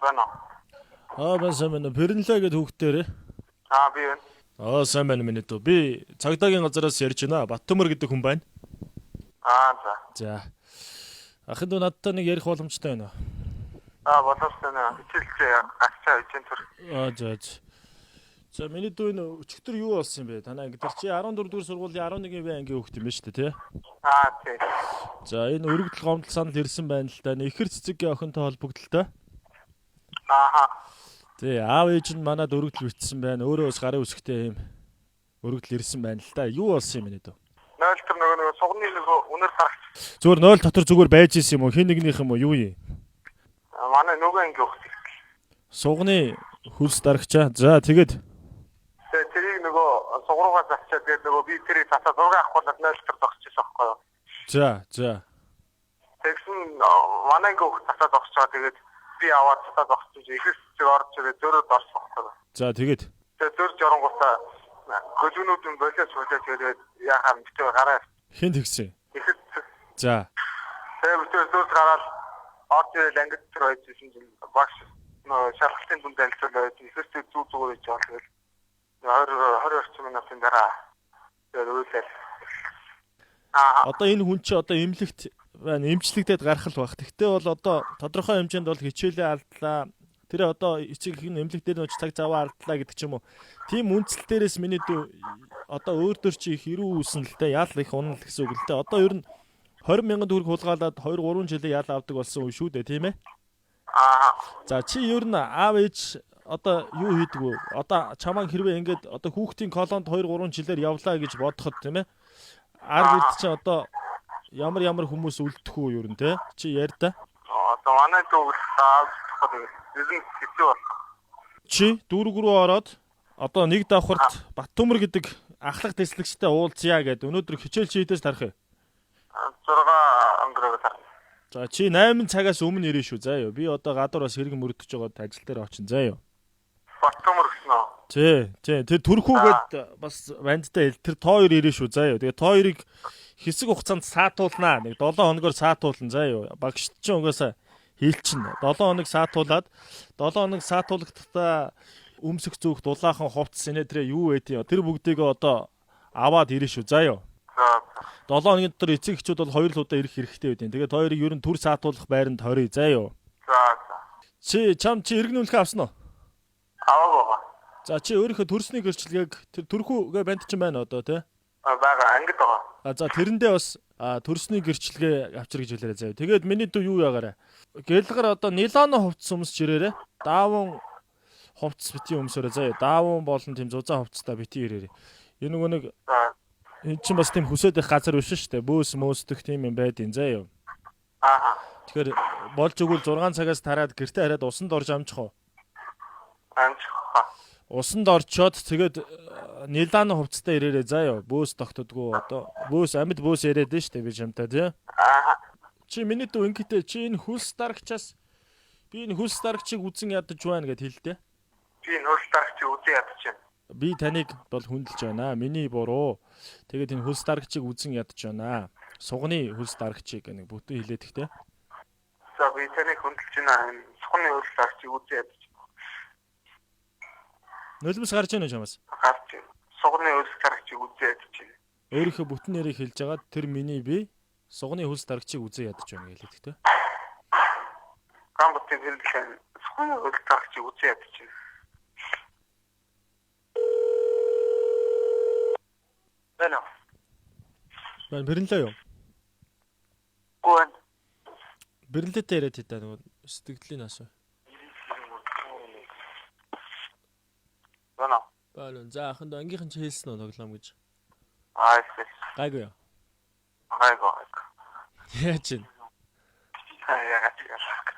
Байна уу? Аа, байна, сайн байна. Пэрнлээ гэд хүүхдээрээ. Аа, би байна. Аа, сайн байна миний дүү. Би цагдаагийн газараас ярьж байна. Баттөмөр гэдэг хүн байна. Аа, за. За. Ахын дүү, надтай нэг ярих боломжтой байна уу? Аа, боломжтой нэ. Хичээлээ гагцаа хичээн төр. Аа, за за. За, миний дүү, энэ өчигдөр юу болсон юм бэ? Танай анги дээр чи 14 дугаар сургуулийн 11 В ангийн хүүхэд юм байна шүү дээ, тий? Аа, тий. За, энэ өргөдөл гомдол санал ирсэн байна л да. Ихэр цэцэг охинтой холбогдлоо. Ааха. Тий, аав ээж нь манад өргөдөл бичсэн байна. Өөрөө бас гарын үсгтэй юм өргөдөл ирсэн байна л да. Юу болсон юм бэ, дүү? 0 төр нөгөө сугны нөгөө үнэр тарагч. Зүгээр 0 дотор зүгээр байж исэн юм уу? Хин нэгнийх юм уу? Юу юм? Манай нөгөө анги хүүхд. Сугны хөлс дарагчаа. За, тэгээд Тэгээ тэрийг нөгөө суг руугаа засчаад, тэгээд нөгөө би тэрийг засаа зураг авахулаад 0 төр зогсож байсан байхгүй юу? За за. Тэгсэн манай анги хүүхд засаа зогсож байгаа. Тэгээд би аваад засаа зогсож ихэр цэцэг орж ирээ зөөрөөд орсон байхгүй юу? За, тэгээд Тэгээ зөрж оронгуудаа гөлгөнүүд нь болиоч болиоч тэгээд яхаа битээ гараа хэн тэгсэн? Ихэр цэцэг. За. Тэгээ битээ зөөрж гараад орж ирэл ангид төр байж исэн чинь багш нөгөө шалгалтын дүнд танилцуулаад байж ихэр цэцэг зүг зүгээр хийж байгаа л 20 20 орчим минутын дараа тэгээд уйлал. Аа. Одоо энэ хүн чи одоо эмнэлэгт байна. Эмчлэгдээд гарах л байх. Тэгтээ бол одоо тодорхой хэмжээнд бол хичээлээ алдлаа. Тэр одоо эцэг их нь эмнэлэг дээр нөч цаг заваа алдлаа гэдэг ч юм уу. Тийм үндсэл дээрээс миний дүү, одоо өөр дөр чи их ирүү үүсэн л дээ. Ял их унал гэсэн үг л дээ. Одоо ер нь 20 мянган төгрөг хулгайлаад 2 3 жилийн ял авдаг болсон үе шүү дээ, тийм ээ? Аа. За, чи ер нь аав ээж одоо юу хийдэг вэ? Одоо чамааг хэрвээ ингээд одоо хүүхдийн колонд 2 3 жилээр явлаа гэж бодоход, тийм ээ? Ар гэрт чи одоо ямар ямар хүмүүс үлдэх үү ер нь, те? Чи яар та. Одоо манай дүү аав тэгээд ер нь хэцүү бол. Чи дүүрэг рүү ороод одоо нэг давхарт Баттөмөр гэдэг ахлах дэслэгчтэй уулзъя гэд өнөөдөр хичээл чи хэдээс тарах юм? 6 өнгөрөөгөө тарна. За, чи 8 цагаас өмнө ирнэ шүү, заа юу. Би одоо гадуур бас хэрэг мөрдөж байгаа, ажил дээр очин, заа юу. Баттөмөр гэсэн үү? Тий, тий. Тэр төрхүүгээд бас бандтай хэл. Тэр тоо хоёр ирнэ шүү, заа юу. Тэгээ тоо хоёрыг хэсэг хугацаанд саатуулнаа. Нэг 7 хоногор саатуулна, заа юу. Багш чинь угаасаа хийлчин. 7 хоног саатуулаад 7 хоног саатуулагдахдаа өмсөх зүүх дулаахан хувцас сэнэтрээ юу байдیں۔ Тэр бүгдийг одоо аваад ирнэ шүү, заа юу. За. 7 хоногийн дотор эцэг эхчүүд бол хоёр л удаа ирэх хэрэгтэй байдیں۔ Тэгээд хоёрыг ер нь төр саатуулах байранд хорий, заа юу. За за. Чи чам чи иргэн үнэлгээ авсан уу? Аваагүй байгаа. За, чи өөрийнхөө төрсний гэрчлэгийг тэр төрхүүгээ банд чинь байна одоо, тий? Байгаа, ангид байгаа. А за, тэрэндээ бас төрсний гэрчлэгээ авчир гэж хэлээрэй, заяа. Тэгээд миний дүү, юу ягаарэ? Гэлгэр одоо нилоно хувцас өмсч ирээрэй. Даавн хувцас бити өмсөөрэй, заяа. Даавн болон тийм зузаан хувцастай бити ирээрэй. Энэ нөгөө нэг За. энэ чинь бас тийм хүсээд их газар биш шүү дээ. Бөөс мөөсдөх тийм юм байдیں، заяа. Аа. Тэгэхээр болж өгвөл 6 цагаас тараад гэртээ хараад усанд орж амжих уу? Амжих хаа. Усанд орчоод тэгээд нилоно хувцастай ирээрэй, заяа. Бөөс тогтдоггүй, одоо бөөс амьд бөөс яриад нь шүү дээ би чамтай, тий. Аа. Чи миний дүү, ингэтээ чи энэ хөлс дарагчаас би энэ хөлс дарагчийг үзен ядаж байна гэд хэлдэ. Би энэ хөл дарагчийг үзэн ядаж байна. Би таныг бол хүндэлж байна. Миний буруу. Тэгээд энэ хөлс дарагчийг үзен ядаж байна. Сугны хөлс дарагчийг нэг бүтэн хилээд ихтэй. За, би таныг хүндэлж байна. Энэ сухны хөл дарагчийг үзэн ядаж Нулимс гарч ийн үү чамаас? гарч байна. Сугны хөл дарагчийг үзэн ядаж байна. Өөрийнхөө бүтэн нэрийг хэлж агаад тэр миний би сугны хөлс дарагчийг үзен ядаж байна гэж хэлээд ихтэй. Ган бүтэн хэллээ. Сухны хөл дарагчийг үзэн ядаж байна. Байна. Байна, бэрнлээ юу? Гүн. Бэрнлээтэй яриад хэдэ нөгөө сэтгэгдлийн асуу. Байна. Байна. За, ахын дөө ангийнхан чи хэлсэн үү тоглоом гэж? Аа, хэлсэн. Гайгүй юу? Гайгүй гайгүй. Яаж юм? Ягаад ч ялах.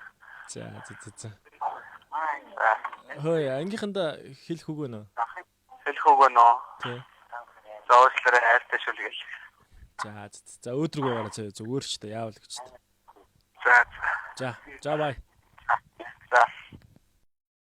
За за за за. Хөөе, ангийнхандаа хэлэх үг өнөө. Хэлэх үг өнөө. Тий. За, уучлаарай, хайртай шүү л гэл. За за за, өөдрөг байгаараа, заяа, зүгээр ч та яавал гэж та. За За за, бай. за.